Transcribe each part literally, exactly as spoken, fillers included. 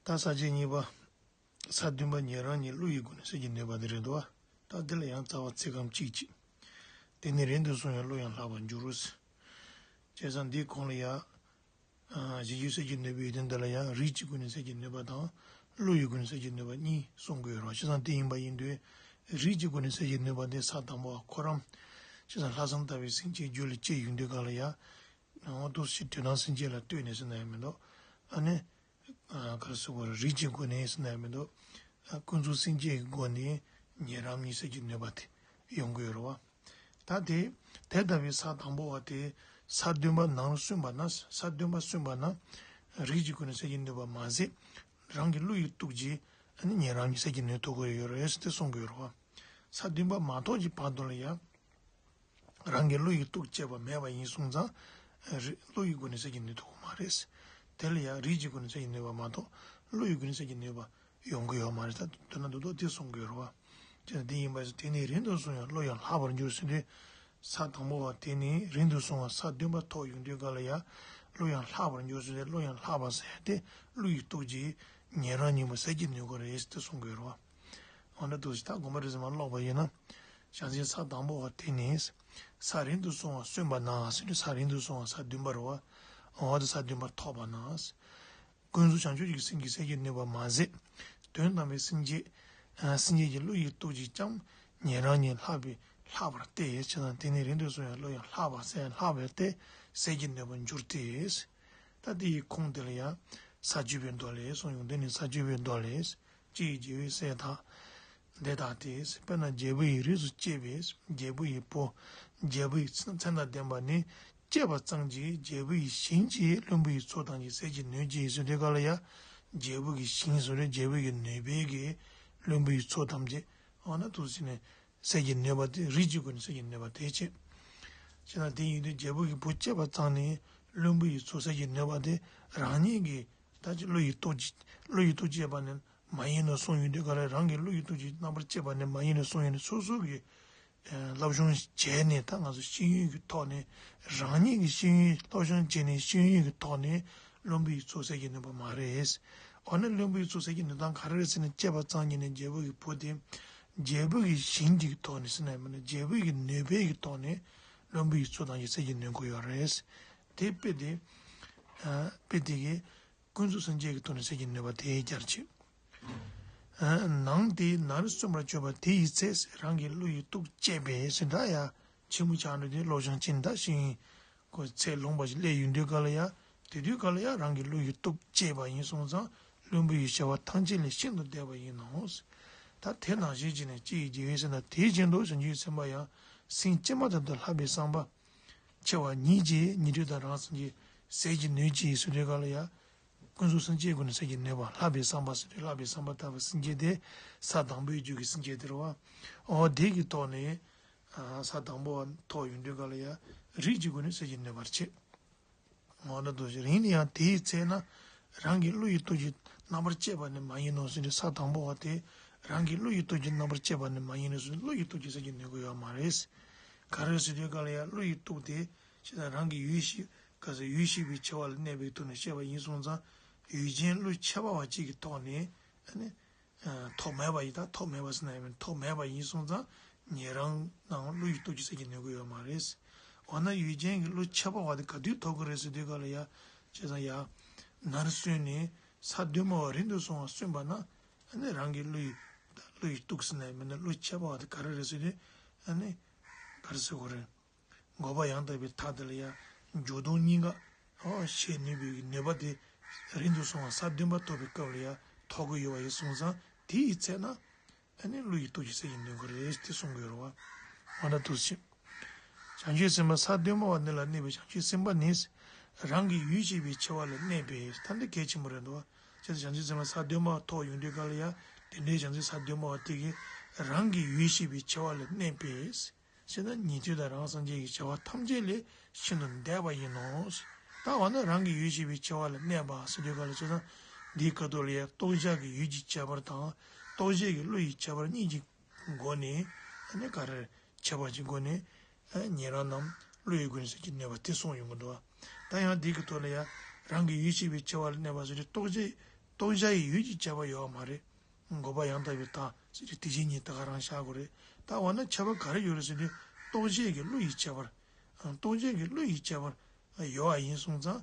ད་ས་བཅད་གཉིས་པ། ས་བདུན་པ་ཉན་རང་ཉིད་བློ་ཡི་སྒོ་ནས་སད་ཀྱི་ནུས་པ་དེ་རེད་འདུག་བ། ད་དེ་ལ་ཡང་རྩ་བ་ཚིག་སྐམ་གཅིག་གཅིག་དེ་ནི་རིང་དུ་སོང་ཡང་བློ་ཡང་ལྷག་པར་འགྱུར་རོ། བྱས་ཙང་འདིའི་གོང་ལ་ཡང་། གཞན་རྒྱུད་སད་ཀྱི་ནུས་པའི་ཡོན་ཏན་འདི་ལ་ཡང་རིགས་ཀྱི་སྒོ་ནས་སད་ཀྱི་ནུས་པ་དང་། བློ་ཡི་སྒོ་ནས་སད་ཀྱི་ནུས་པ་གཉིས་གསུང་གི་ཡོད་རེད་བ། བྱས་ཙང་དེ་ཡིན་པ་ཡིན་དུས། རིགས་ཀྱི་སྒོ་ནས་སད་ཀྱི་ནུས་པ་དེ་ས་དང་པོ་བ་ཁོ་རང་། བྱས་ཙང་ལྷག་བསམ་ལྟ་བུའི་སེམས་ཅན་རྒྱུད་ལ་སྐྱེས་ཡོང་དུས་ག་ལ་ཡང་། འོ་འདུག་སེ་དྲན་སྟངས་སེམས་ཅན་ལ་ལྟོས་ནས་ཟེར་ན་ཡང་མི་འདུག་ཨ་ནི། ག་རེ་ཟེར་དགོས་རེད། རིགས་ཀྱི་སྒོ་ནས་ཟེར་ན་ཡང་མི་འདུག་ཀུན་རྫོབ་སེམས་བསྐྱེད་ཀྱི་སྒོ་ནས་ཉན་རང་ཉིད་སད་ཀྱི་ནུས་པ་དེ་ཡོང་གི་ཡོད་རེད་བ། ད་དེ་དེ་ལྟ་བུའི་ས་དང་པོ་བ་དེ་ས་བདུན་པ་ནང་སོན་པ་ན། ས་བདུན་པ་སོན་པ་ན་རིགས་ཀྱི་སྒོ་ནས་སད་ཀྱི་ནུས་པ་མ་ཟད། རང་གི་བློ་ཡིས་གཏུགས་རྗེས་ཉན་རང་ཉིད་སད་ཀྱི་ནུས་ཐོག་གི་ཡོད་རེད་ཟེར་ཏེ་གསུང་གི་ཡོད་རེད་བ། ས་བདུན་པ་མ་ཐོབ་ཀྱི་བར་དུ་ལ་ཡང་། རང་གི་བློ་ཡིས་གཏུགས་བྱས་པ་མེད་པ་ཡིན་སོང་ཙང་། རི་བློ་ཡི་སྒོ་ནས་སད་ཀྱི་ནུས་ཐོག་མ་རེད། དེ་ལ་ཡང་རིགས་ཀྱི་སྒོ་ནས་སད་ཀྱི་ནུས་པ་མ་གཏོགས་བློ་ཡི་སྒོ་ནས་སད་ཀྱི་ནུས་པ་ཡོང་གི་ཡོད་མ་རེད། ད་དོན་ན་འདུག་འདུག་དེ་གསུང་གི་ཡོད་རེད་བ། དེ་ནི་དེ་ཡིན་པ་ཡིན་ཙང་དེ་ནི་རིང་དུ་སོང་ཡང་བློ་ཡང་ལྷག་པར་འགྱུར་ཟེར་དུས། ས་དང་པོ་བ་དེ་ནི་རིང་དུ་སོང་བ་ས་བདུན་པ་ཐོབ་ཡོང་དུས་ག་ལ་ཡང་བློ་ཡང་ལྷག་པར་འགྱུར་ཟེར་ཏེ། བློ་ཡང་ལྷག་པ་ཟེར་ཏེ་བློ་ཡིས་གཏུགས་རྗེས་ཉན་རང་ཉིད་མ་སད་ཀྱི་ནུས་ཁོ་རེད་ཟེར་ཏེ་གསུང་གི་ཡོད་རེད་བ། འོ་ན་འདུག་སེ་ད་དགོངས་པ་རེ་ཟིན་མ་ཀློག་པ་ཡིན་ན། བྱང་སེམས་ས་དང་པོ་བ་དེ་ནི། ས་རིང་དུ་སོང་བ་སོན་པ་ན་ཟེར་དུས་ས་རིང་དུ་སོང་བ་ས་བདུན་པ་རེད་བ། འོ་དེ་ས་བདུན་པ་ཐོབ་པ་ན། ཀུན་རྫོབ་བྱང་ཆུབ་ཀྱི་སེམས་ཀྱིས་སད་ཀྱི་ནུས་པ་མ་ཟད། དོན་དམ་པའི་སེམས་བསྐྱེད། སེམས་བསྐྱེད་ཀྱི་བློ་ཡིས་གཏུགས་རྗེས་ཀྱང་ཉན་རང་ཉིད་ལྷག་པའི་ལྷག་པར་ཏེ། བྱས་ཙང་དེ་ནི་རིང་དུ་སོང་ཡང་བློ་ཡང་ལྷག་པ་ཟད་ལྷག་པར་ཏེ། སད་ཀྱི་ནུས་པར་འགྱུར་ཏེ། ད་དེ་ཡི་ཁུངས་དེ་ལ་ཡང་ས་བཅད་པའི་མདོ་ལས་གསུངས་ཡོང་། དེ་ནི་ས་བཅད་པའི་མདོ་ལས། ཅི་ཡི་རྒྱལ་པོའི་སྲས་དག་འདི་ལྟ་སྟེ། དཔེར་ན་རྒྱལ་པོ་ཡི་རིགས་སུ་སྐྱེས་པའི་རྒྱལ་པོ་ཡི་བུ། རྒྱལ་པོ་ཡི་མཚན་དང་ལྡན་པ་ནི་སྐྱེས་པ་ཙམ་གྱིས་རྒྱལ་པོ་ཡི་ཞིང་གི་བློན་པོ་ཡི་ཚོགས་ཐམས་ཅད་སད་ཀྱི་ནུས་ཀྱི་ཟེར་དུས་ག་ལ་ཡང་རྒྱལ་པོ་གི་ཞིང་ཟེར་དུས་རྒྱལ་པོ་གི་ནུས་པའི་གི་བློན་པོ་ཡི་ཚོགས་ཐམས་ཅད་འོ་ན་འདུག་སེ་ནས་སད་ཀྱི་ནུས་པ་དེ་རིགས་ཀྱི་སྒོ་ནས་སད་ཀྱི་ནུས་པ་དེ་བྱས། བྱས་ན་དེ་ཡིན་དུས་རྒྱལ་པོ་གི་བུ་སྐྱེས་པ་ཙམ་ནས་བློན་པོ་ཡི་ཚོགས་སད་ཀྱི་ནུས་པ་དེ་རང་ཉིད་ཀྱི་ད་ཅི་བློ་ཡི་སྟོབས་ཀྱིས་བློ་ཡི་སྟོབས་ཀྱིས་བྱས་པ་ནི་མ་ཡིན་ནོ་གསུངས་ཡོང་དུས་ག་ལ་རང་གི་བློ་ཡི་སྟོབས་ཀྱིས་རྣམ་པར་དཔྱད་པ་ནི་མ་ཡིན་ནོ་གསུངས་ཡོང་དུས་སོ་སོ་གི་སློབ་སྦྱོང་བྱས་ནས་ད་ང་ཚོ་ཤེས་ཡོན་གྱི་ཐོག་ནས་རང་ཉིད་ཀྱི་ཤེས་ཡོན་སློབ་སྦྱོང་བྱས་ནས་ཤེས་ཡོན་གྱི་ཐོག་ནས་བློན་པོ་ཡི་ཚོགས་སད་ཀྱི་ནུས་པ་མ་རེད། འོ་ན་བློན་པོ་ཡི་ཚོགས་སད་ཀྱི་ནུས་སྟངས་ག་རེ་རེད་ཟེར་ན་སྐྱེས་པ་ཙམ་ཉིད་ནས་རྒྱལ་པོ་གི་བུ་དེ་རྒྱལ་པོ་གི་ཞིང་གི་ཐོག་ནས་ཟེར་ན་ཡང་མིན་ན་རྒྱལ་པོ་གི་ནུས་པའི་གི་ཐོག་ནས་བློན་པོ་ཡི་ཚོགས་ཐམས་ཅད་སད་ཀྱི་ནུས་ཁོ་ཡོད་རེད། དེ་དཔེ་དེ་དཔེ་དེ་གི་ཀུན་རྫོབ་སེམས་བསྐྱེད་ཀྱི་ཐོག་ནས་སད་ཀྱི་ནུས་པ་དེ་རྒྱལ་ཆེ། ནང་དེ་ནར་སོན་པར་གྱུར་པ་དེ་ཡི་ཚེ། རང་གི་བློ་ཡི་སྟོབས་བསྐྱེད་པས་ཟེར་འདྲ་ཡ། ཆེན་པོ་ཆགས་འགྲོ་དུས་བློ་སྦྱོང་ཅན་ད་ཤེས་ཡོན་གྱི་ཚད་ལོངས་པ་ཞིག་སླེབས་ཡོང་དུས་ག་ལ་ཡ། དེ་དུས་ག་ལ་ཡ་རང་གི་བློ་ཡི་སྟོབས་བསྐྱེད་པ་ཡིན་སོང་ཙང་བློན་པོ་ཡི་བྱ་བ་ཐམས་ཅད་ལས་ཤིན་ཏུ་འདས་པ་ཡིན་ནོ། ད་དེ་ནང་བཞིན་བྱས་ནས་ཅི་ཡི་རྒྱལ་པོའི་སྲས་དང་དེ་བཞིན་དུ་བྱང་ཆུབ་སེམས་དཔའ་ཡང་སེམས་བསྐྱེད་མ་ཐག་ཏུ་ལྷག་པའི་བསམ་པ་ཆེ་བ་ཉིད་ཀྱིས་ཉན་ཐོས་དང་རང་སངས་རྒྱས་སད་ཀྱི་ནུས་ཀྱི་ཟེར་དུས་ག་ལ་ཡ། ཀུན་རྫོབ་སེམས་བསྐྱེད་ཀྱི་སྒོ་ནས་སད་ཀྱི་ནུས་པ། ལྷག་པའི་བསམ་པ་ཟེར་དུས་ལྷག་པའི་བསམ་པ་ལྟ་བུ་སེམས་བསྐྱེད་དེ་ས་དང་པོའི་རྒྱུད་ཀྱི་སེམས་བསྐྱེད་དེ་རེད་བ། འོ་དེ་གི་ཐོག་ནས་ས་དང་པོ་བ་ཐོབ་ཡོང་དུས་ག་ལ་ཡ་རིགས་ཀྱི་སྒོ་ནས་སད་ཀྱི་ནུས་པར་བྱེད། འོ་ན་འདུག་སེ་རིང་ནས་ཡང་དེའི་ཚེ་ན་རང་གི་བློ་ཡི་སྟོབས་ཀྱིས་རྣམ་པར་དཔྱད་པ་ནི་མ་ཡིན་ནོ་ཟེར་དུས་ས་དང་པོ་བ་དེ་རང་གི་བློ་ཡི་སྟོབས་ཀྱིས་རྣམ་པར་དཔྱད་པ་ནི་མ་ཡིན་ནོ་ཟེར་དུས་བློ་ཡི་སྟོབས་ཀྱིས་སད་ཀྱི་ནུས་ཁོ་ཡོད་མ་རེད། ག་རེ་ཟེར་དུས་ག་ལ་ཡ་བློ་ཡི་སྟོབས་དེ་ཅི་ལྟར་རང་གི་ཡུལ་ཤེས་ག་ཟེར་ཡུལ་ཤེས་པའི་ཆེ་བ་ལ་གནས་པའི་ཐོག་ནས་བཤད་པ་ཡིན་སོང་ཙང་ཡུལ་ཅན་བློ་ཁྱད་པར་བ་གཅིག་གི་ཐོག་ནས་ཨ་ནི། ཐོབ་མེད་པ་ཡིན་ད་ཐོབ་མེད་པ་ཟེར་ན་ཡང་མིན་ཐོབ་མེད་པ་ཡིན་སོང་ཙང་ཉན་རང་ནའང་བློ་ཡི་སྟོབས་ཀྱིས་སད་ཀྱི་ནུས་ཁོ་ཡོད་མ་རེད། འོ་ན་ཡུལ་ཅན་གྱི་བློ་ཁྱད་པར་བ་དེ་ག་དུས་ཐོབ་ཀྱི་རེད་ཟེར་དུས་ག་ལ་ཡ། བྱས་ཙང་ཡ། ནར་སོན་ནས་ས་བདུན་པ་བ་རིང་དུ་སོང་བ་སོན་པ་ན་ཨ་ནི་རང་གི་བློ་ཡི་བློ་ཡི་སྟོབས་ཟེར་ན་ཡང་མིན་ན་བློ་ཁྱད་པར་བ་དེ་ག་རེ་རེད་ཟེར་དུས་ཨ་ནི་ག་རེ་ཟེར་དགོས་རེད། འགོག་པ་ཡང་དག་པའི་མཐའ་དེ་ལ་ཡང་འཇུག་ལྡོག་གཉིས་ཀ་ཨོ་ཤེས་ནུས་པའི་ནུས་པ་དེ་རིང་དུ་སོང་བ་ས་བདུན་པ་ཐོབ་པའི་སྐབས་ལ་ཡང་ཐོབ་ཀྱི་ཡོད་པ་ཡིན་སོང་ཙང་དེ་ཡི་ཚེ་ན་ཨ་ནི་བློ་ཡི་སྟོབས་ཀྱིས་སད་ཀྱི་ནུས་ཁོ་རེད་དེ་གསུང་གི་ཡོད་རེད་བ། འོ་ན་འདུག་སེ། བྱང་ཆུབ་སེམས་དཔའ་ས་བདུན་པ་བ་དེ་ལ་གནས་པའི་བྱང་ཆུབ་སེམས་དཔའ་ནི། རང་གི་ཡུལ་ཤེས་པའི་ཆེ་བ་ལ་གནས་པས་ད་འདི་གལ་ཆེན་པོ་རེད་འདུག་བ། བྱས་ཙང་བྱང་ཆུབ་སེམས་དཔའ་ས་བདུན་པ་ཐོབ་ཡོང་དུས་ག་ལ་ཡང་དེ་འདྲའི་བྱང་ཆུབ་ས་བདུན་པ་བ་དེ་གིས་རང་གི་ཡུལ་ཤེས་པའི་ཆེ་བ་ལ་གནས་པས། ཞེ་ན་ཉན་ཐོས་དང་རང་སངས་རྒྱས་ཀྱི་བྱ་བ་ཐམས་ཅད་ལས་ཤིན་ཏུ་འདས་པ་ཡིན་ནོ། ད་འོ་ན་རང་གི་ཡུལ་ཤེས་པའི་ཆེ་བ་ལ་གནས་པ་ཟེར་དུས་ག་ལ་བྱས་ཙང་འདིའི་ཁ་ཐོག་ལ་ཡང་རྟོགས་བྱ་གི་ཡུལ་གྱི་ཁྱད་པར་དང་རྟོགས་བྱེད་ཀྱི་བློ་ཡི་ཁྱད་པར་གཉིས་ཀྱི་སྒོ་ནས་ཨ་ནི་ག་རེ་ཁྱད་པར་གྱི་སྒོ་ནས་ཨ་ཉན་རང་རྣམས་བློ་ཡི་སྒོ་ནས་སད་ཀྱི་ནུས་པ་དེ་གསུངས་ཡོང་གི་འདུག་ད་ཡང་འདི་གི་ཐོག་ལ་ཡང་རང་གི་ཡུལ་ཤེས་པའི་ཆེ་བ་ལ་གནས་པ་ཟེར་དུས་རྟོགས་བྱེད་ རྟོགས་བྱ་ཡི་ཡུལ་གྱི་ཁྱད་པར་ཡོད་པ་མ་རེད། འགོག་པ་ཡང་དག་པའི་མཐའ་ཟེར་དུས་དེ་བཞིན་ཉིད་ད་ག་རང་བཞག་དགོས་རེད། ད་འོ་ན་ཁྱད་པར་ག་རེ་ཡོད་རེད་ཟེར་དུས་རྟོགས་བྱེད་ཀྱི་བློ་ཡི་ཁྱད་པར། རྟོགས་བྱེད་ཀྱི་བློ་ཡི་ཁྱད་པར་ཡོད་པ་ཡིན་སོང་ཙང་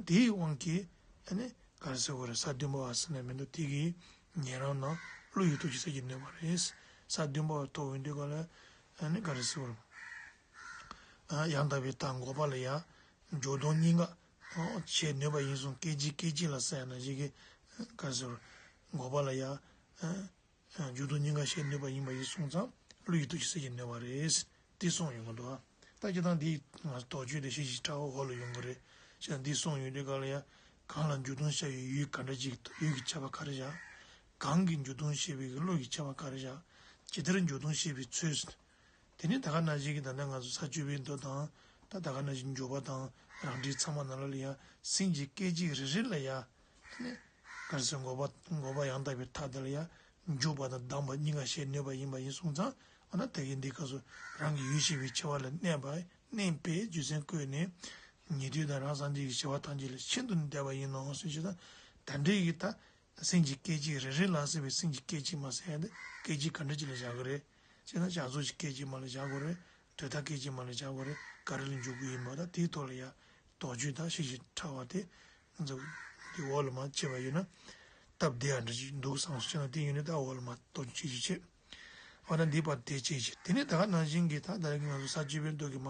དེའི་དབང་གིས་ཨ་ནི་ག་རེ་ཟེར་དགོས་རེད། ས་བདུན་པ་བ་ཟེར་ན་མི་འདུག་དེ་གིས་ཉན་རང་ན་བློ་ཡི་སྟོབས་ཀྱིས་སེལ་གྱི་ནུས་པ་རེད། ས་བདུན་པ་བ་ཐོབ་ཡོང་དུས་ག་ལ་ཨ་ནི་ག་རེ་ཟེར་དགོས་རེད། ཡང་དག་པའི་མཐའ་འགོག་པ་ལ་ཡང་འཇུག་ལྡོག་གཉིས་ཀ་བྱེད་ནུས་པ་ཡིན་སོང་། སྐད་ཅིག་སྐད་ཅིག་ལ་ཟེར་ཡ་ན་ཞིག་གི་ག་རེ་ཟེར་འགོག་པ་ལ་ཡང་འཇུག་ལྡོག་གཉིས་ཀ་བྱེད་ནུས་པ་ཡིན་པ་ཡིན་སོང་ཙང་བློ་ཡི་སྟོབས་ཀྱིས་སེལ་གྱི་ནུས་པ་རེད། དེ་གསུངས་ཡོང་གི་འདུག་ད་སྤྱིར་བཏང་འདི་ང་ཚོ་དོགས་གཅོད་དེ་ཤེས་བཞིན་ཕྲ་བ་འོག་ལ་ཡོང་གི་རེད། ཞེ་ན་འདི་གསུངས་ཡོང་དུས་ག་ལ་ཡང་གང་ལ་འཇུག་ལྡོག་བྱ་བའི་ཡུལ་ག་འདྲ་ཅིག་ཡུལ་གྱི་ཁྱད་པར་ག་རེ་བཞག་གང་གིས་འཇུག་ལྡོག་བྱེད་པའི་བློ་ཡི་ཁྱད་པར་ག་རེ་བཞག་ཇི་ལྟར་འཇུག་ལྡོག་བྱེད་པའི་ཚུལ། དེ་ནས་ད་ག་ནང་བཞིན་གྱི་ད་ལྟ་ང་ཚོ་ས་བཅུ་པའི་མདོ་དང་ད་ད་ག་ནང་བཞིན་འཇུག་པ་དང་རང་འགྲེལ་ཚང་མ་ནང་ལོགས་ལ་ཡང་སེམས་ཀྱི་སྐད་ཅིག་རེ་རེ་ལ་ཡང་ནི་ག་རེ་ཟེར་འགོག་པ་འགོག་པ་ཡང་དག་པའི་མཐའ་དེ་ལ་ཡང་འཇུག་པ་དང་ལྡང་བ་གཉིས་ཀ་བྱེད་ནུས་པ་ཡིན་པ་ཡིན་སོང་ཙང་འོ་ན་དེ་གའི་འདི་སྐབས་སུ་རང་གི་ཡུལ་ཤེས་པའི་ཆེ་བ་ལ་གནས་པ་གནས་པའི་རྒྱུ་མཚན་བཀོད་ནས་ཉན་ཐོས་དང་རང་སངས་རྒྱས་ཀྱི་བྱ་བ་ཐམས་ཅད་ལ་ཤིན་ཏུ་ནས་འདས་པ་ཡིན་ནོ་ཟེར་ཞེ་ན་ད་འདྲའི་གི་ད། སེམས་ཀྱི་སྐད་ཅིག་རེ་རེ་ལ་ཟེར་བའི་སེམས་ཀྱི་སྐད་ཅིག་མ་ཟེར་ཡ་དེ་སྐད་ཅིག་ག་འདྲ་ཅིག་ལ་བཞག་གི་རེད། ཅེ་ན་བྱ་རྫོགས་ཀྱི་སྐད་ཅིག་མ་ལ་བཞག་དགོས་རེད། དོན་དག་སྐད་ཅིག་མ་ལ་བཞག་དགོས་རེད། ག་རེ་ལ་འཇུག་གི་ཡིན་པ་དང་དེའི་ཐོག་ལ་ཡ་དོགས་གཅོད་དང་ཤེས་བཞིན་ཕྲ་བ་དེ་ང་ཚོ་འདི་འོག་ལ་མ་བྱས་པ་ཡོད་ན་སྟབས་བདེ་ཡ་འདྲ་ཅིག་འདུག་བསམ་སོང་། ཅེ་ན་དེ་ཡོད་ན་ད་འོག་ལ་མ་དོགས་གཅོད་ཅིག་བྱེད། འོ་ན་འདི་པར་དེ་བྱེད་ཅིག་དེ་ནས་ད་ག་ནང་བཞིན་གྱི་ད་ད་གི་ང་ཚོ་ས་བཅུ་པའི་མདོ་གི་མ།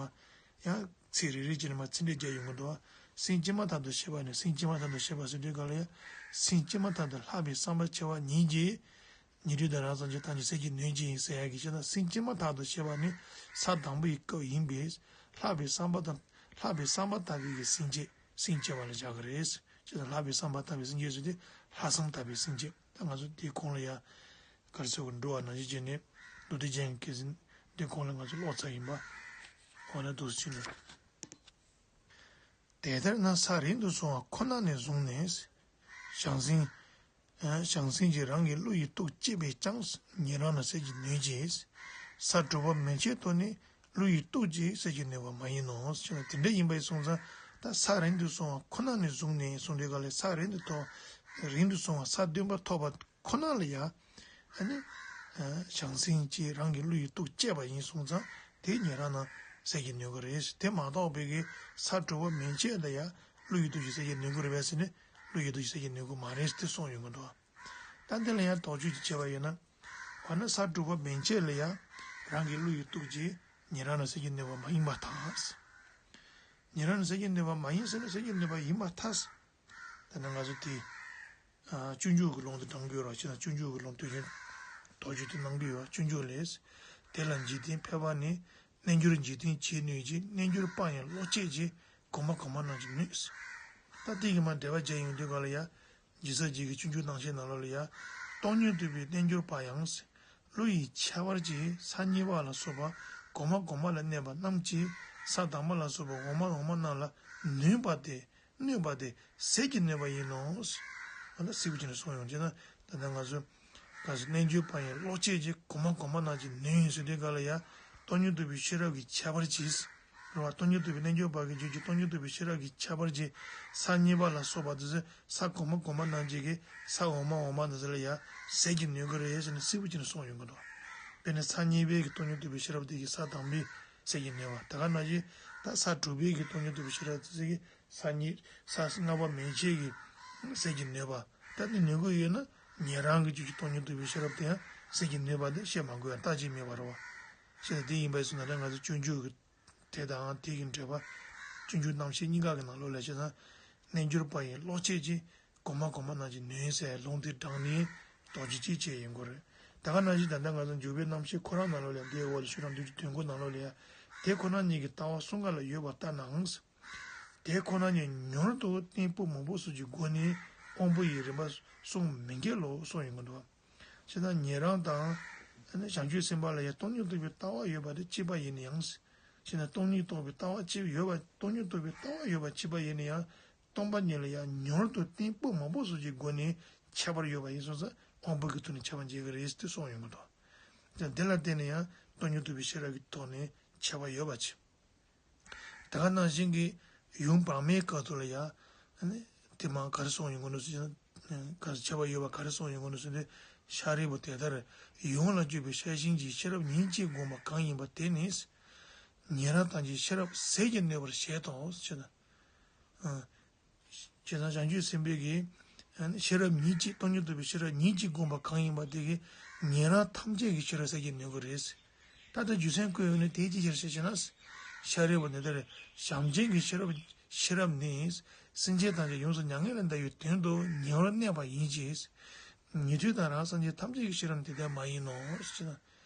ཡང་ཚིག་རེ་རེ་བྱས་ནས་མར་ཚིག་འགྲེལ་རྒྱག་ཡོང་གི་འདུག་སེམས་ཅན་མ་ཐག་ཏུ་ཤེས་པ་ནི་སེམས་ཅན་མ་ཐག་ཏུ་ཤེས་པ་ཟེར་དུས་ག་ལ་ཡང་སེམས་ཅན་མ་ཐག་ཏུ་ལྷག་པའི་བསམ་པ་ཆེ་བ་ཉིད་ཀྱིས་ཉན་ཐོས་དང་རང་སངས་རྒྱས་ཐམས་ཅད་སེལ་གྱི་ནུས་ཅན་ཡིན་ཟེར་ཡག་གི་ཕྱིར་ན་སེམས་ཅན་མ་ཐག་ཏུ་ཤེས་པ་ནི་ས་དང་པོའི་སྐབས་ཡིན་པས་ལྷག་པའི་བསམ་པ་དང་ལྷག་པའི་བསམ་པ་ལྟ་བུའི་གི་སེམས་བསྐྱེད་སེམས་བསྐྱེད་པ་ལ་བཞག་གི་རེད། ཅེས་དང་ལྷག་པའི་བསམ་པ་ལྟ་བུའི་སེམས་བསྐྱེད་ཟེར་དུས་ལྷག་བསམ་ལྟ་བུའི་སེམས་བསྐྱེད་ད་ང་ཚོ་དེའི་གོང་ལ་ཡང་། ག་རེ་ཟེར་དགོས་འགྲོ་བ་ནང་བཞིན་བྱས་ནས་མདོ་སྡེ་རྒྱན་གྱི་སྐད་ཟིན་འདི་གོང་ལ་ང་ཚོ་ཀློག་ཚར་ཡིན་པ། འོ་ན་འདུག་སེ་བྱས་ནས། དེ་ལྟར་ན་ས་རིང་དུ་སོང་བ་ཁོ་ན་ནས་བཟུང་ནས། བྱང་སེམས། བྱང་སེམས་ཀྱིས་རང་གི་བློ་ཡི་སྟོབས་བསྐྱེད་པས་ཀྱང་ཉན་རང་ན་ཟད་ཀྱི་ནུས་ཀྱིས། ས་དྲུག་པ་མན་ཆད་དུ་ནི་བློ་ཡི་སྟོབས་ཀྱིས་ཟད་ཀྱི་ནུས་པ་མ་ཡིན་ནོ། ཞེ་ན་དེ་འདྲ་ཡིན་པ་ཡིན་སོང་ཙང་ད་ས་རིང་དུ་སོང་བ་ཁོ་ན་ནས་བཟུང་ནས་གསུངས་དུས་ག་ལ་ས་རིང་དུ་ཐོག་རིང་དུ་སོང་བ་ས་བདུན་པ་ཐོབ་པ། ཁོ་ན་ལ་ཡ། ཨ་ནི། བྱང་སེམས་ཀྱིས་རང་གི་བློ་ཡི་སྟོབས་བསྐྱེད་པ་ཡིན་སོང་ཙང་དེ་ཉན་རང་ན་ཟད་ཀྱི་ནུས་ཀྱི་རེད། དེ་མ་གཏོགས་པའི་གི་ས་དྲུག་པ་མན་ཆད་ལ་ཡ་བློ་ཡི་སྟོབས་ཀྱིས་ཟད་ཀྱི་ནུས་ཀྱི་རེད་པས་ཟེར་ནས་བློ་ཡི་སྟོབས་ཀྱིས་ཟད་ཀྱི་ནུས་ཀྱི་མ་རེད་དེ་གསུངས་ཡོང་གི་འདུག་ད་འདི་ལ་ཡང་དོགས་གཅོད་ཅིག་བྱས་པ་ཡིན་ན། འོ་ན་ས་དྲུག་པ་མན་ཆད་ལ་ཡ་རང་གི་བློ་ཡི་སྟོབས་ཀྱིས་ཉན་རང་ན་ཟད་ཀྱི་ནུས་པ་མ་ཡིན་པར་ཐལ། ཉན་རང་ན་ཟད་ཀྱི་ནུས་པ་མ་ཡིན་ཟེར་ན་ཟད་ཀྱི་ནུས་པ་ཡིན་པར་ཐལ། ད་ནི་ང་ཚོ་དེ། ཨ། སྤྱོད་འཇུག་གི་ལུང་དེ་དྲངས་ཀྱི་ཡོད་ར། ཅེ་ན་སྤྱོད་འཇུག་གི་ལུང་དུས་རྒྱུན་དོགས་གཅོད་དེ་གནང་གི་ཡོད། སྤྱོད་འཇུག་ལས། དེ་ལ་འཇིག་རྟེན་ཕལ་པ་ནི། རྣལ་འབྱོར་འཇིག་རྟེན་བྱེད་ནུས་ཀྱི། རྣལ་འབྱོར་པ་ཡང་བློ་སྐྱེད་ཀྱིས། གོང་མ་གོང་མ་རྣམས་ཀྱིས་ནུས། ད་དེ་གི་མ་འགྲེལ་པ་བརྒྱབ་ཡོང་དུས་ག་ལ་ཡ། རྗེ་ས་རྗེ་གི་སྤྱོད་འཇུག་རྣམ་བཤད་ནང་ལོགས་ལ་ཡ། སྟོང་ཉིད་རྟོགས་པའི་རྣལ་འབྱོར་པ་ཡང་། བློ་ཡི་ཁྱད་པར་གྱིས་ས་གཉིས་པ་ལ་སོགས་པ་གོང་མ་གོང་མ་ལ་གནས་པ་རྣམས་ཀྱིས་ས་དང་པོ་ལ་སོགས་པ་འོག་མ་འོག་མ་རྣམས་ལ་ནུས་པ་སྟེ། གནོད་པ་སྟེ་ཟད་ཀྱི་ནུས་པ་ཡིན་ནོ། ཨ་ད་གསལ་པོ་བྱས་ནས་གསུངས་ཡོང་བྱས་ན་ད་ལྟ་ང་ཚོ་ག་ཟེར་རྣལ་འབྱོར་པ་ཡི་བློ་སྐྱེད་ཀྱིས་གོང་མ་གོང་མ་རྣམས་ཀྱིས་ནུས་ཡིན་ཟེར་དུས་ག་ལ་ཡ། སྟོང་ཉིད་རྟོགས་པའི་ཤེས་རབ་ཀྱི་ཁྱད་པར་གྱིས། རེད་བ། སྟོང་ཉིད་རྟོགས་པའི་རྣལ་འབྱོར་པ་གི་རྒྱུད་ཀྱི་སྟོང་ཉིད་རྟོགས་པའི་ཤེས་རབ་ཀྱི་ཁྱད་པར་གྱིས་ས་གཉིས་པ་ལ་སོགས་པ་དེ་ཚོ་ས་གོང་མ་གོང་མ་རྣམས་ཀྱི་གི་ས་འོག་མ་འོག་མ་དེ་ཚོ་ལ་ཡ་ཟད་ཀྱི་ནུས་ཀྱི་རེད་ཟེར་ནས་གསལ་པོ་བྱས་ནས་གསུངས་ཡོང་གི་འདུག་དཔེར་ན་ས་གཉིས་པའི་གི་སྟོང་ཉིད་རྟོགས་པའི་ཤེས་རབ་དེ་གིས་ས་དང་པོའི་ཟད་ཀྱི་ནུས་པ། དེ་ག་ནང་བཞིན་ད་ས་དྲུག་པའི་གི་སྟོང་ཉིད་རྟོགས་པའི་ཤེས་རབ་དེ་ཚོ་གིས་ས་གཉིས་ས་ལྔ་པ་མན་ཆད་ཀྱི་ཟད་ཀྱི་ནུས་པ། ད་དེ་ནུས་ཀྱི་ཡོད་ན་ཉན་རང་གི་རྒྱུད་ཀྱི་སྟོང་ཉིད་རྟོགས་པའི་ཤེས་རབ་དེ་ཡང་ཟད་ཀྱི་ནུས་པ་དེ་བཤད་མ་དགོས་ཡ་རྟགས་ཅིག་མེད་པ་རེད་བ། ཞེས་དེ་ཡིན་པས་སོ་ན་ད་ང་ཚོ་སྤྱོད་འཇུག་གི་དེ་དང་དེ་གི་འགྲེལ་པ། སྤྱོད་འཇུག་རྣམ་བཤད་གཉིས་ཀ་གི་ནང་ལོགས་ལ་བྱས་ན། རྣལ་འབྱོར་པ་ཡི་བློ་སྐྱེད་ཀྱིས་གོང་མ་གོང་མ་རྣམས་ཀྱིས་ནུས་ཟེར་ལུང་དེ་དྲངས་ནས་དོགས་གཅོད་ཅིག་བྱས་ཡོང་གི་རེད། ད་ག་ནང་བཞིན་ད་ལྟ་ང་ཚོ་འཇུག་པའི་རྣམ་བཤད་ཁོ་རང་ནང་ལོགས་ལ་དེའི་འོག་ལ་ཤོག་གྲངས་བདུན་ཅུ་དོན་དགུ་ནང་ལོགས་ལ་ཡ། དེ་ཁོ་ན་ཉིད་ཀྱི་ལྟ་བ་གསུམ་ཀ་ལ་ཡོད་པ་ལྟར་ནའང་། དེ་ཁོ་ན་ཉིད་མྱུར་དུ་རྟེན་སྤོ་མང་པོ་སོགས་ཀྱི་སྒོ་ནས་དབང་པོ་ཡི་རིམ་པ་གསུམ་མི་འགལ་ལོ་གསུངས་ཡོང་གི་འདུག་བྱས་ན་ཉན་རང་དང་། བྱང་ཆུབ་སེམས་དཔའ་ལ་ཡང་སྟོང་ཉིད་རྟོགས་པའི་ལྟ་བ་ཡོད་པ་དེ་གཅིག་པ་ཡིན་ན་ཡང་། བྱས་ན་སྟོང་ཉིད་རྟོགས་པའི་ལྟ་བ་གཅིག་ཡོད་པ་སྟོང་ཉིད་རྟོགས་པའི་ལྟ་བ་ཡོད་པ་གཅིག་པ་ཡིན་ན་ཡང་། སྟོང་པ་ཉིད་ལ་ཡང་མྱུར་དུ་རྟེན་སྤོ་མང་པོ་སོགས་ཀྱི་སྒོ་ནས་ཁྱད་པར་ཡོད་པ་ཡིན་སོང་ཙང་དབང་པོ་གི་ཐོག་ནས་ཁྱད་པར་འབྱེད་ཀྱི་རེད་ཟེར་གསུངས་ཡོང་གི་འདུག་དེ་ལ་བརྟེན་ནས་ཡང་སྟོང་ཉིད་རྟོགས་པའི་ཤེས་རབ་ཀྱི་ཐོག་ནས་ཁྱད་པར་ཡོད་པ་ཅིག་དེ་ག་ནང་བཞིན་གྱི་ཡུམ་བར་མའི་སྐབས་སུ་ལ་ཡང་། ཨ་ནི། དེ་མ་ག་རེ་གསུངས་ཡོང་གི་འདུག་ཟེར་ན། ག་ཁྱད་པར་ཡོད་པ་ག་རེ་གསུངས་ཡོང་གི་འདུག་ཟེར་ན། ཤཱ་རིའི་བུ་དེ་ལྟར་ཡོངས་ལ་དཔྱོད་པའི་ཤེར་ཕྱིན་གྱི་ཤེས་རབ་ཉིད་ཀྱིས་བསྒོམས་པ་གང་ཡིན་པ་དེ་ནི། ཉན་རང་ཐམས་ཅད་ཤེས་རབ་ཟད་ཀྱིས་ནོན་པར་བྱེད་དོ་ཞེ་ན། ཨ། བྱས་ཙང་བྱང་ཆུབ་སེམས་དཔའི་གི་ཤེས་རབ་ཉིད་ཀྱིས་སྟོང་ཉིད་རྟོགས་པའི་ཤེས་རབ་ཉིད་ཀྱིས་བསྒོམས་པ་གང་ཡིན་པ་དེ་གིས་ཉན་རང་ཐམས་ཅད་ཀྱི་ཤེས་རབ་ཟད་ཀྱིས་ནོན་གྱི་རེད། ད་ལྟ་རྒྱུ་མཚན་བཀོད་ཡོད་ནི་དེ་ཅི་ཕྱིར་ཞེས་བྱས་ན། ཤཱ་རིའི་བུ་དེ་ལྟར་བྱམས་ཆེན་གྱི་ཤེས་རབ་ཤེས་རབ་ནི། སེམས་ཅན་ཐམས་ཅད་ཡོངས་སུ་མྱ་ངན་ལས་འདའ་བའི་དོན་དུ་ཉེ་བར་གནས་པ་ཡིན་གྱི། ཉན་ཐོས་དང་རང་སངས་རྒྱས་ཐམས་ཅད་ཀྱི་ཤེས་རབ་ནི་དེ་ལྟར་མ་ཡིན་ནོ་ཞེ་ན།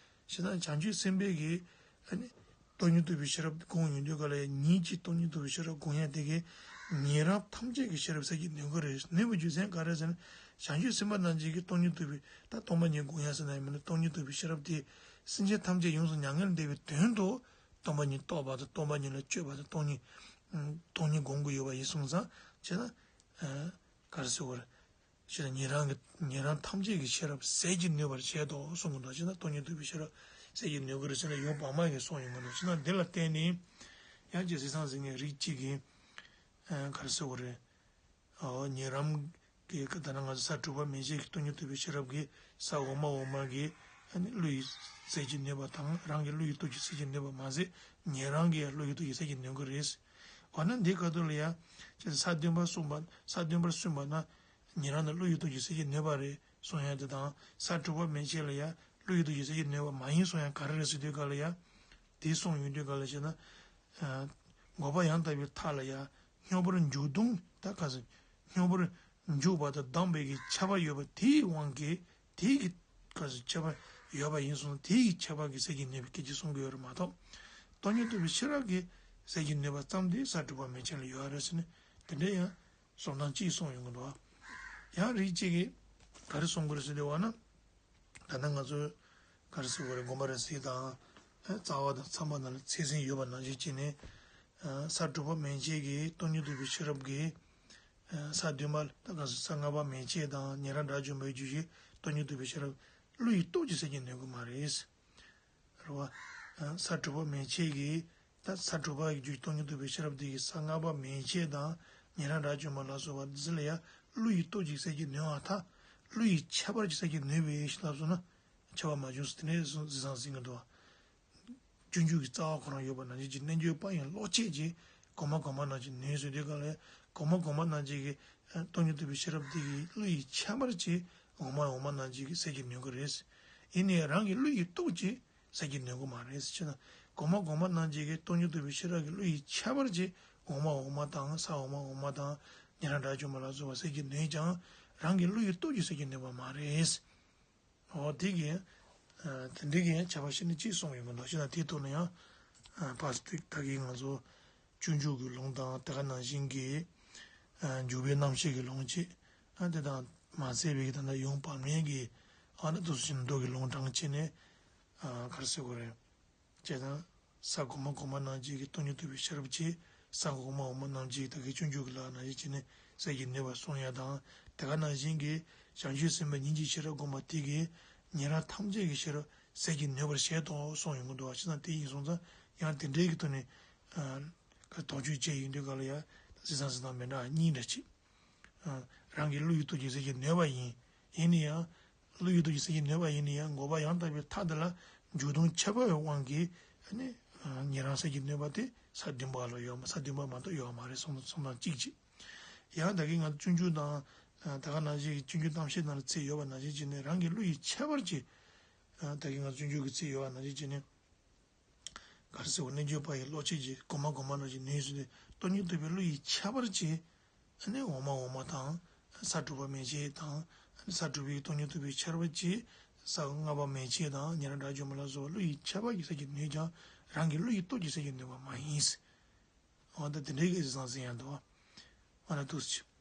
ཞེ་ན། བྱང་ཆུབ་སེམས་དཔའི་གི་ཨ་ནི་སྟོང་ཉིད་རྟོགས་པའི་ཤེས་རབ་སྒོམ་ཡོང་དུས་ག་ལ་ཡང་ཉིད་ཀྱིས་སྟོང་ཉིད་རྟོགས་པའི་ཤེས་རབ་སྒོམ་ཡ་དེ་གིས་ཉན་རང་ཐམས་ཅད་ཀྱི་ཤེས་རབ་ཟད་ཀྱིས་ནོན་གྱི་རེད། ནོན་པའི་རྒྱུ་མཚན་ག་རེ་ཟེར་ན། བྱང་ཆུབ་སེམས་དཔའ་རྣམས་ཀྱིས་ཀྱི་སྟོང་ཉིད་རྟོགས་པའི་ད་སྟོང་པ་ཉིད་སྒོམ་ཡ་ཟེར་ན་ཡང་མིན་ན་སྟོང་ཉིད་རྟོགས་པའི་ཤེས་རབ་དེ་སེམས་ཅན་ཐམས་ཅད་ཡོངས་སུ་མྱ་ངན་ལས་འདའ་བའི་དོན་དུ་སྟོང་པ་ཉིད་རྟོགས་པ་དང་སྟོང་པ་ཉིད་ལ་དཔྱོད་པ་དང་སྟོང་ཉིད་སྟོང་ཉིད་སྒོམ་དགོས་ཡོད་པ་ཡིན་སོང་ཙང་བྱས་ན། ག་རེ་ཟེར་དགོས་རེད། ཞེ་ན། ཉན་རང་གི་ཉན་རང་ཐམས་ཅད་ཀྱི་ཤེས་རབ་ཟད་ཀྱིས་ནོན་པར་བྱེད་དོ་གསུང་གི་འདུག་ཞེ་ན། སྟོང་ཉིད་རྟོགས་པའི་ཤེས་རབ་ཟད་ཀྱིས་ནོན་གྱི་རེད་ཟེར་ན་ཡང་བར་མ་གིས་གསུངས་ཡོང་གི་འདུག་ཞེ་ན། འདི་ལ་བརྟེན་ནས་ཡང་ཅིག་གཟིགས་སམ་གཟིགས་ནས་རིགས་གཅིག་གིས་ག་རེ་ཟེར་དགོས་རེད། ཨོ། ཉན་རང་གི་ད་ནང་ང་ཚོ་ས་དྲུག་པ་མན་ཆད་ཀྱི་སྟོང་ཉིད་རྟོགས་པའི་ཤེས་རབ་ཀྱིས་ས་འོག་མ་འོག་མ་གི་ཨ་ནི་བློ་ཡི་ཟད་ཀྱིས་ནོན་པ་དང་རང་གི་བློ་ཡི་སྟོབས་ཀྱིས་ཟད་ཀྱིས་ནོན་པ་མ་ཟད་ཉན་རང་གི་ཡང་བློ་ཡི་སྟོབས་ཀྱིས་ཟད་ཀྱིས་ནོན་གྱི་རེད། འོ་ན་འདི་ག་དུས་ལ་ཡང་ཅིག་ས་བདུན་པ་གསུངས་པ་ས་བདུན་པར་སོན་པ་ན། ཉན་རང་ནི་བློ་ཡི་སྟོབས་ཀྱིས་ཟད་ཀྱིས་ནོན་པ་རེད་གསུང་ཡ་དེ་དང་ས་དྲུག་པ་མན་ཆད་ལ་ཡང་བློ་ཡི་སྟོབས་ཀྱིས་ཟད་ཀྱིས་ནོན་པ་མ་ཡིན་གསུང་ཡ་ག་རེ་རེད་ཟེར་དུས་ག་ལ་ཡང་དེ་གསུངས་ཡོང་དུས་ག་ལ་བྱས་ན། འགོག་པ་ཡང་དག་པའི་མཐའ་ལ་ཡང་སྙོམས་པར་འཇུག་ལྡོག་ད་ག་ཟེར་སྙོམས་པར་འཇུག་པ་དང་ལྡང་བའི་གི་ཁྱབ་པ་ཡོད་པ་དེའི་དབང་གིས་དེའི་གི་ག་ཟེར་ཁྱབ་པ་ཡོད་པ་ཡིན་སོང་དེའི་གི་ཁྱབ་པ་གིས་ཟད་ཀྱིས་ནོན་པའི་སྐད་ཅིག་གསུང་གི་ཡོད་རེད་མ་གཏོགས། སྟོང་ཉིད་རྟོགས་པའི་ཤེས་རབ་ཀྱིས་ཟད་ཀྱིས་ནོན་པ་ཙམ་དེ་ས་དྲུག་པ་མན་ཆད་ལ་ཡོད་རེད་ཟེར་ནས་དེ་འདྲའི་ཡང་། གསུང་སྟངས་གཅིག་གསུངས་ཡོང་གི་འདུག་ཡང་རིགས་གཅིག་གིས་ག་རེ་གསུང་གི་རེད་ཟེར་དུས་བ་ན། ད་ལྟ་ང་ཚོས་ག་རེ་ཟེར་དགོས་རེད། དགོངས་པ་རབ་གསལ་དང་། རྩ་བ་དང་ཚངས་པ་ནང་ལ་ཚད་ཟིན་ཡོད་པ་ནང་བཞིན་བྱས་ནས། ས་དྲུག་པ་མན་ཆད་ཀྱི་སྟོང་ཉིད་རྟོགས་པའི་ཤེས་རབ་ཀྱིས། ས་བདུན་མ་ད་ག་ས་ས་ལྔ་པ་མན་ཆད་དང་ཉན་རང་དགྲ་བཅོམ་པའི་རྒྱུད་ཀྱི་སྟོང་ཉིད་རྟོགས་པའི་ཤེས་རབ་བློ་ཡི་སྟོབས་ཀྱིས་ཟད་ཀྱིས་ནོན་གྱི་མ་རེད། རེད་བ། ས་དྲུག་པ་མན་ཆད་ཀྱི། ད་ས་དྲུག་པ་ཡི་རྒྱུད་སྟོང་ཉིད་རྟོགས་པའི་ཤེས་རབ་དེ་གིས་ས་ལྔ་པ་མན་ཆད་དང་ཉན་རང་དགྲ་བཅོམ་པ་ལ་སོགས་པ་འདི་ཚོ་ལ་ཡང་བློ་ཡི་སྟོབས་ཀྱིས་ཟད་ཀྱིས་ནོན་པར་ཐལ། བློ་ཡི་ཁྱད་པར་གྱིས་ཟད་ཀྱིས་ནོན་པའི་ཞེས་ལབ་སོང་ན། ཁྱད་པར་མ་བྱུང་ཟེར་དེ་འདྲའི་གཟིགས་སྟངས་ཟིན་གྱི་འདུག་བ། སྤྱོད་འཇུག་གི་རྩ་བ་ཁོ་རང་ཡོད་པ་ནང་བཞིན་གྱི་རྣལ་འབྱོར་པ་ཡི་བློ་སྐྱེད་ཀྱིས་གོང་མ་གོང་མ་རྣམས་ཀྱིས་ནོན་ཟེར་དུས་ག་ལ་ཡང་གོང་མ་གོང་མ་རྣམས་ཀྱི་སྟོང་ཉིད་རྟོགས་པའི་ཤེས་རབ་དེ་གིས་བློ་ཡི་ཁྱད་པར་གྱིས་འོག་མ་འོག་མ་རྣམས་ཀྱི་ཟད་ཀྱིས་ནོན་གྱི་རེད། ཡིན་ནའི་རང་གི་བློ་ཡི་སྟོབས་ཀྱིས་ཟད་ཀྱིས་ནོན་གྱི་མ་རེད་ཟེར་ན། གོང་མ་གོང་མ་རྣམས་ཀྱི་སྟོང་ཉིད་རྟོགས་པའི་ཤེས་རབ་ཀྱི་བློ་ཡི་ཁྱད་པར་གྱིས་འོག་མ་འོག་མ་དང་ས་འོག་མ་འོག་མ་དང་ཉན་རང་དགྲ་བཅོམ་པ་ལ་སོགས་པ་ཟད་ཀྱིས་ནོན་ཀྱང་རང་གི་བློ་ཡི་སྟོབས་ཀྱིས་ཟད་ཀྱིས་ནོན་པ་མ་རེད། འོ་དེ་གིས་ཡང་། དེ་འདྲའི་གི་ཡང་ཁྱད་པར་ཤེས་ནས་ཅིག་གསུངས་ཡོང་གི་འདུག་ཤེས་ན་དེའི་ཐོག་ནས་ཡང་། ཕར་ཚུར་ད་གིན་ང་ཚོ་སྤྱོད་འཇུག་གི་ལུང་དང་དེ་ག་ནང་བཞིན་གྱི། འཇུག་པའི་རྣམ་བཤད་ཀྱི་ལུང་གཅིག་དེ་དང་མ་ཟད་པའི་གི་ད་ལྟ་ཡུམ་བར་མའི་གི་ཨ་ནི་དུས་སུ་ཕྱིན་མདོ་གི་ལུང་དྲངས་བྱས་ནས། ག་རེ་ཟེར་དགོས་རེད། བྱས་ཙང་ས་གོང་མ་གོང་མ་རྣམས་ཀྱི་སྟོང་ཉིད་རྟོགས་པའི་ཤེས་རབ་ཀྱིས་ས་འོག་མ་འོག་མ་རྣམས་ཀྱི་ད་གིན་སྤྱོད་འཇུག་གི་ལུང་ནང་བཞིན་བྱས་ནས་ཟད་ཀྱིས་ནོན་པར་གསུངས་ཡ་དང་དེ་ག་ནང་བཞིན་གྱི་བྱང་ཆུབ་སེམས་དཔའི་ཉིད་ཀྱི་ཤེས་རབ་བསྒོམས་པ་དེ་གིས་ཉན་རང་ཐམས་ཅད་ཀྱི་ཤེས་རབ་ཟད་ཀྱིས་ནོན་པར་བྱེད་དོ་གསུངས་ཡོང་གི་འདུག་བ། བྱས་ཙང་དེ་ཡིན་སོང་ཙང་ཡང་དེ་འདྲའི་གི་ཐོག་ནས་དོགས་གཅོད་བྱས་ཡོང་དུས་ག་ལ་ཡ་གཟིགས་སྟངས་གཟིགས་སྟངས་མི་འདྲ་གཉིས་འདྲ་ཅིག་རང་གི་བློ་ཡི་སྟོབས་ཀྱིས་ཟད་ཀྱིས་ནོན་པ་ཡིན། ཡིན་ན་ཡང་། བློ་ཡི་སྟོབས་ཀྱིས་ཟད་ཀྱིས་ནོན་པ་ཡིན་ན་ཡང་འགོག་པ་ཡང་དག་པའི་མཐའ་དེ་ལ་འཇུག་ལྡོག་ཁྱད་པར་བའི་དབང་གིས་ཨ་ནི་ཉན་རང་ཟད་ཀྱིས་ནོན་པ་དེ་ས་བདུན་པ་ལ་ཡོད་མ་ས་བདུན་པ་མ་གཏོགས་ཡོད་མ་རེད་གསུངས་གསུངས་སྟངས་གཅིག་གཅིག་ཡང་ད་གིན་ང་ཚོ་སྤྱོད་འཇུག་དང་ད་ག་ནང་བཞིན་གྱི་སྤྱོད་འཇུག་གཏམ་བཤད་ནང་ལ་ཚིག་ཡོད་པ་ནང་བཞིན་བྱས་ནས་རང་གི་བློ་ཡི་ཁྱད་པར་གྱིས་ད་གིན་ང་ཚོ་སྤྱོད་འཇུག་གི་ཚིག་ཡོད་པ་ནང་བཞིན་བྱས་ནས། ག་རེ་ཟེར་བ་རྣལ་འབྱོར་པ་ཡི་བློ་སྐྱེད་ཀྱིས་གོང་མ་གོང་མ་རྣམས་ཀྱིས་ནོན་ཟིན་ཏེ་སྟོང་ཉིད་རྟོགས་པའི་བློ་ཡི་ཁྱད་པར་གྱིས་ཨ་ནི་འོག་མ་འོག་མ་དང་ས་དྲུག་པ་མན་ཆད་དང་ཨ་ནི་ས་དྲུག་པའི་སྟོང་ཉིད་རྟོགས་པའི་ཁྱད་པར་གྱིས་ས་ལྔ་པ་མན་ཆད་དང་ཉན་རང་དགྲ་བཅོམ་པ་ལ་སོགས་པ་བློ་ཡི་ཁྱད་པར་གྱིས་ཟད་ཀྱིས་ནོན་ཀྱང་རང་གི་བློ་ཡི་སྟོབས་ཀྱིས་ཟད་ཀྱིས་ནོན་པ་མ་ཡིན། འོ་ད་དེ་འདྲའི་གི་གཟིགས་སྟངས་ཟིན་ཡང་འདུག་བ། འོ་ན་འདུག་སེ་